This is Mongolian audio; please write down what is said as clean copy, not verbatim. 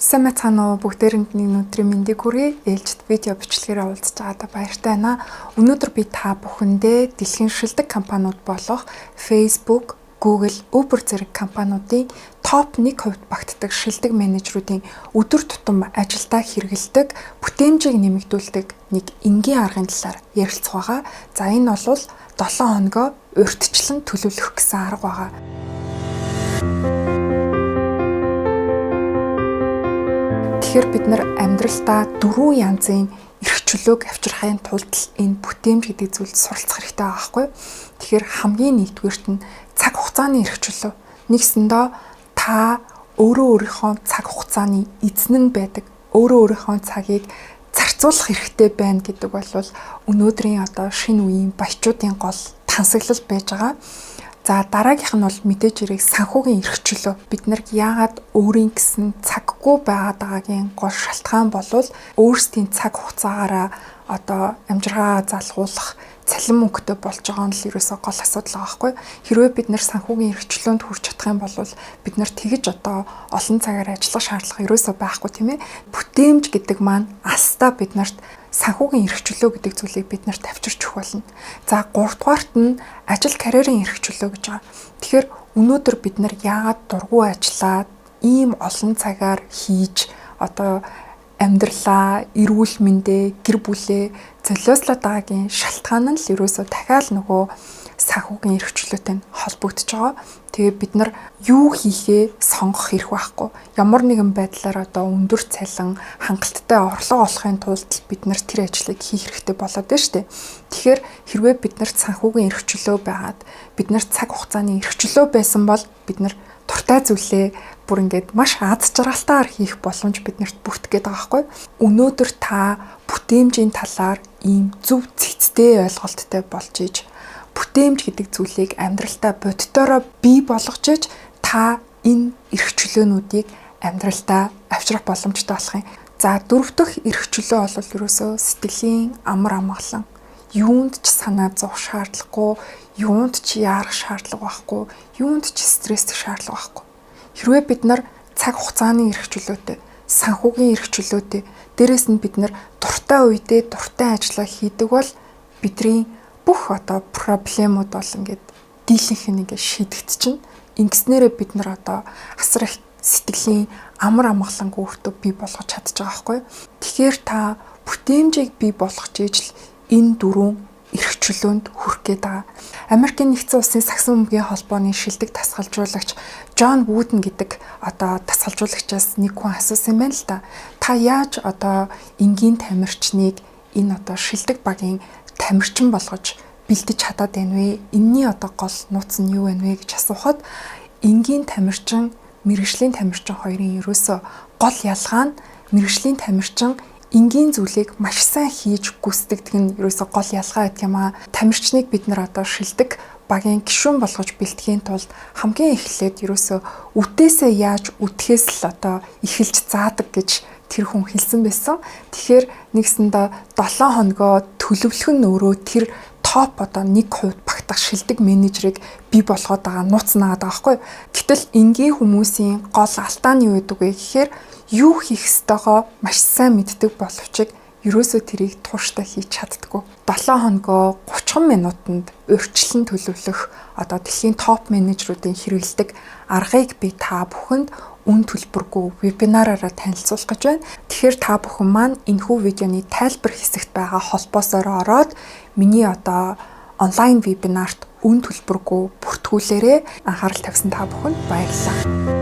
Сайн байцгаана уу, бүгдээрэнд нь өнөөдрийн мэндийг хүргэе. Ээлжит видео бичлэгээр уулзж байгаадаа баяртай байна. Өнөөдөр би та бүхэндээ дэлхийн шилдэг компаниуд болох Facebook, Google, Uber зэрэг компаниудын топ 1% багтдаг шилдэг менежерүүдийн өдөр тутам ажилдаа хэрэглэдэг бүтээмжийг нэмэгдүүлдэг нэг энгийн аргын талаар ярилцах байгаа. За, энэ бол 7 хоногоо урьдчилан төлөвлөх гэсэн арга байгаа. Тэгэхээр бид нар амьдралдаа дөрвөн янзын эрх чөлөөг авчрахын тулд энэ бүтээмж гэдэг зүйлд суралцах хэрэгтэй байгаа байхгүй юу? Тэгэхээр хамгийн нэгдүгээрт нь цаг хугацааны эрх чөлөө. Нэгсэндээ та өөрөө өөрийнхөө цаг хугацааны эзэн нь байдаг. Өөрөө өөрийнхөө цагийг зарцуулах хэрэгтэй байна гэдэг бол өнөөдрийн одоо шинэ үеийн баячуудын гол тансаглал байж байгаа. За, дараагийнх нь бол мэдээж хэрэг санхүүгийн эрх чөлөө. Бид нар яагаад өөрийн гэсэн цаггүй байгаад байгаагийн гол шалтгаан бол өөрсдийн цаг хугацаагаараа одоо амжиргаа залгуулах цалин мөнгөтэй болж байгаа нь л ерөөсөө гол асуудал байгаа байхгүй. Хэрвээ бид нар санхүүгийн эрх чөлөөнд хүрч чадах юм бол бид нар тэгэж одоо олон цагаар ажиллах шаардлага ерөөсөө байхгүй, тийм ээ. Бүтээмж гэдэг маань алстаа бид нарт санхүүгийн эрх чөлөө гэдэг зүйлийг бид нарт авчирч өгөх болно. За, гуравдугаарт нь ажил карьерийн эрх чөлөө гэж байгаа. Тэгэхээр өнөөдөр бид нар яагаад дургүй ажиллаад ийм олон цагаар хийж одоо амьдралаа, эрүүл мэндээ, гэр бүлээ золиослоод байгаагийн шалтгаан нь л ерөөсөө дахиад нөгөө санхүүгийн эрх чөлөөтэй нь холбогдож байгаа. Тэгээ бид нар юу хийхээ сонгох эрх байхгүй. Ямар нэгэн байдлаар одоо өндөр цалин, хангалттай орлого олохын тулд бид нар тэр ажлыг хийх хэрэгтэй болоод байна шүү дээ. Тэгэхээр хэрвээ бид нарт санхүүгийн эрх чөлөө байгаад, бид нарт цаг хугацааны эрх чөлөө байсан бол бид нар дуртай зүйлээ бүр ингээд маш аз жаргалтайгаар хийх боломж биднэрт бүртгэх гээд байгаа байхгүй. Өнөөдөр та бүтээмжийн талаар ийм зөв цэгцтэй ойлголттой болж иж, бүтээмж гэдэг зүйлийг амьдралдаа бодитоороо бий болгож иж, та энэ эрх чөлөөнүүдийг амьдралдаа авчрах боломжтой болох юм. За, дөрөв дэх эрх чөлөө бол ерөөсөө сэтгэлийн амар амгалан. Юунд ч санаа зовх шаардлагагүй, юунд ч яарах шаардлага байхгүй, юунд ч стресстэх шаардлага байхгүй. Хэрвээ бид нар цаг хугацааны эрх чөлөөтэй, санхүүгийн эрх чөлөөтэй, дээрэс нь бид нар дуртай үедээ дуртай ажлаа хийдэг бол бидний бүх одоо проблемууд бол ингээд дийлэнх нь ингээд шийдэгдчихнэ. Ингэснээрээ бид нар одоо асар их сэтгэлийн амар амгаланг өөртөө бий болгож чадчих байгаа байхгүй юу? Тэгэхээр та бүтээмжийг бий болгож ижил энэ дөрвөн эрх чөлөөнд хүрэх гээд байгаа. Америкийн нэгдсэн улсын сагсан бөмбөгийн холбооны шилдэг дасгалжуулагч Джон Вуден гэдэг одоо дасгалжуулагчаас нэг хүн асуусан юм байна л да. Та яаж одоо энгийн тамирчныг энэ одоо шилдэг багийн тамирчин болгож бэлдэж чадаад байна вэ? Энэний одоо гол нууц нь юу байна вэ гэж асуухад, энгийн тамирчин, мэргэжлийн тамирчин хоёрын ерөөсөө гол ялгаа нь мэргэжлийн тамирчин энгийн зүйлийг маш сайн хийж гүйцэтгэдэг нь ерөөсөө гол ялгаа гэдэг юм аа. Тамирчныг бид нар одоо шилдэг багийн гишүүн болгож бэлтгэхийн тулд хамгийн эхлээд ерөөсөө үтээсээ яаж үтгэхээс л одоо эхэлж заадаг гэж тэр хүн хэлсэн байсан. Тэгэхээр нэгсэндээ 7 хоногоо төлөвлөх нь өөрөө тэр топ одоо 1% багтах шилдэг менежерийг бий болгоод байгаа нууц наагаад байгаа байхгүй. Гэтэл энгийн хүмүүсийн гол алдаа нь юу гэдэг вэ гэхээр юу хийх ёстойгоо маш сайн мэддэг боловч ерөөсөө тэрийг тууштай хийж чаддаггүй. 7 хоногоо 30 минутанд урьдчилан төлөвлөх одоо дэлхийн топ менежерүүдийн хэрэглэдэг аргыг би та бүхэнд үн төлбөргүй вебинараараа танилцуулах гэж байна. Тэгэхээр та бүхэн маань энэхүү видеоны тайлбар хэсэгт байгаа холбоосоор ороод миний одоо онлайн вебинарт үн төлбөргүй бүртгүүлээрэй. Анхаарал тавьсан та бүхэнд баярлалаа.